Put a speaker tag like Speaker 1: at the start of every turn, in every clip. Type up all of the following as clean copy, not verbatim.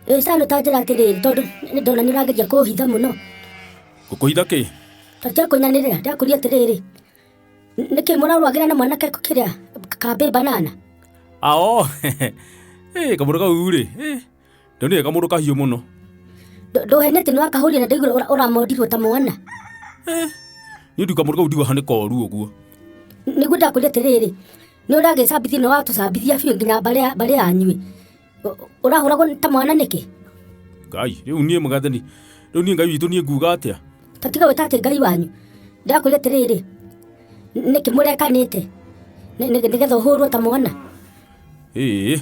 Speaker 1: Ĩ cano ta njĩra atĩrĩrĩ, tondũ nĩ ndona nĩ ũrageria kũhitha mũno.
Speaker 2: Ngũkũhitha kĩ?
Speaker 1: Ta tiga kũnyanĩrĩra, ndakũria atĩrĩrĩ, nĩkĩ mũrarũagĩra na mwanake kĩrĩa kambĩ banana?
Speaker 2: Ao, ĩ kamũndũ kau rĩ, ĩ ndonire kamũndũ kahiũ mũno.
Speaker 1: Ndũhene atĩ nĩ wakahũria na ndaigua ũramondirwo ta mwana.
Speaker 2: Niĩ ndiuga kamũndũ kau ndiuga nĩ koru ũguo.
Speaker 1: Nĩguo ndakũria atĩrĩrĩ, nĩ ũragĩcambithia na watũcambithia biũ nginya mbarĩ yanyu ĩ. Ũrahũragwo ta mwana nĩkĩ?
Speaker 2: Ngai, rĩu niĩ mũgathani, rĩu niĩ Ngai witũ niĩ nguga atĩa?
Speaker 1: Ta tiga gwĩta atĩ Ngai wanyu. Ndĩrakwĩra atĩrĩrĩ, nĩkĩ mũrekanĩte? Nĩgetha ũhũrwo ta mwana?
Speaker 2: Ĩĩ,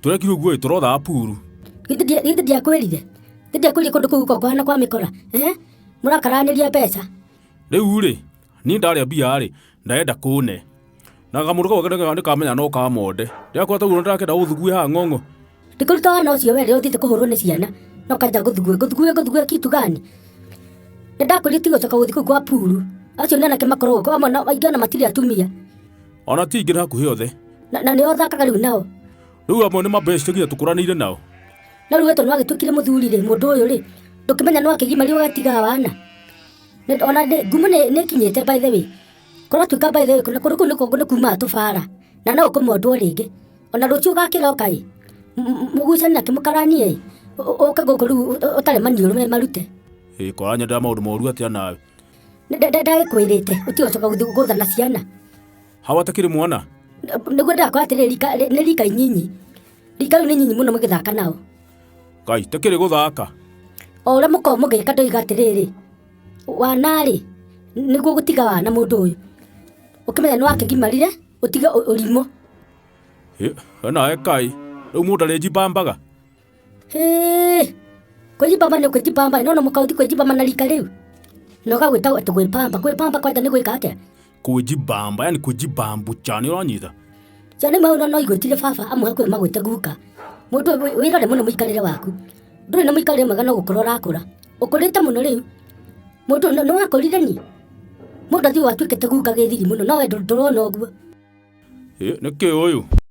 Speaker 2: tũrekire ũguo ĩ, tũrothaga puru.
Speaker 1: Githĩ ndiakwĩrire? Githĩ ndiakwĩrire kũndũ kũu gũkoragwo kũhana kwa mĩkora? Eh? Mũrakaranĩria mbeca.
Speaker 2: Rĩu rĩ, niĩ ndarĩa mbia rĩ, ndarenda kũne. Na kamũndũ kau nĩ kamenya no kamonde. Ndĩrakwĩra taguo ndĩrakĩenda ũthugue haha ng'ong'o.
Speaker 1: Ndikũruta wana ũcio we rĩrĩa ũthiĩte kũhũrwo nĩ ciana na ũkanja gũthugue ngũthugue ngũthugue kitu gani? Nĩ ndakwĩrire tiga gũcoka gũthiĩ kũu kwa puru. Acio nĩ anake makoragwo kuo amwe aingĩ ona matirĩ atumia.
Speaker 2: Ona ti aingĩ nĩ hakuhĩ othe.
Speaker 1: Na nĩo ũthakaga rĩu nao.
Speaker 2: Rĩu amwe nĩ mabeshte nginya tũkũranĩire nao.
Speaker 1: No rĩu wetwo nĩ wagĩtuĩkire mũthuri rĩ, mũndũ ũyũ rĩ, ndũkĩmenya nĩ wakĩgimario ũgatiga wana. Ona ngumo nĩ ĩkinyĩte by the way. Kũratuĩka by the way na kũndũ kũu nĩkuo nĩ kumaga tũbara na no ũkũmondwo rĩngĩ. Ona rũciũ ũgakĩroka ĩ, mũgucanie na kĩmũkaranie ĩ, ũke gũkũ rĩu ũtarĩ maniũrũ me marute.
Speaker 2: Ĩ kwaranyendera maũndũ moru atĩa nawe?
Speaker 1: Ndagĩkwĩrĩte ũtige gũcoka gũthiĩ gũthana ciana.
Speaker 2: Hawa atakĩrĩ mwana?
Speaker 1: Nĩguo ndĩrakwĩra atĩrĩrĩ rika nĩ rika inyinyi. Rika rĩu nĩ inyinyi mũno mũgĩthaka nao.
Speaker 2: Ngai, takĩrĩ gũthaka.
Speaker 1: O ũrĩa mũkoragwo mũgĩka ndoiga atĩrĩrĩ, wana-rĩ, nĩguo gũtiga wana mũndũ ũyũ. Ũkĩmenya nĩ wakĩgimarire, ũtige ũrimũ.
Speaker 2: Ĩ, we nawe Ngai, rĩu mũndũ arĩnjimbambaga?
Speaker 1: Hĩ, kwĩjimbamba nĩ kwĩjimbamba, no no mũka ũthiĩ kwĩjimbamba na rika rĩu. Na ũgagwĩta atĩ gwĩpamba, kwĩpamba kwanja nĩ gwĩka atĩa?
Speaker 2: Kwĩjimbamba, yani kwĩjibambucha, nĩ ũranyita?
Speaker 1: Ciana imwe no igwĩtire baba amwe hakuhĩ magwĩte guka. Mũndũ ũyũ wĩrore mũno mũikarĩre waku. Ndũrĩ na mũikarĩre mwega no gũkũra ũrakũra. Ũkũrĩte mũno rĩu. Mũndũ nĩ wakũrire ni? Mũndũ athiĩ watuĩkĩte guka gĩthiri mũno no we ndũrona ũguo.
Speaker 2: Ĩ, nĩkĩ ũyũ?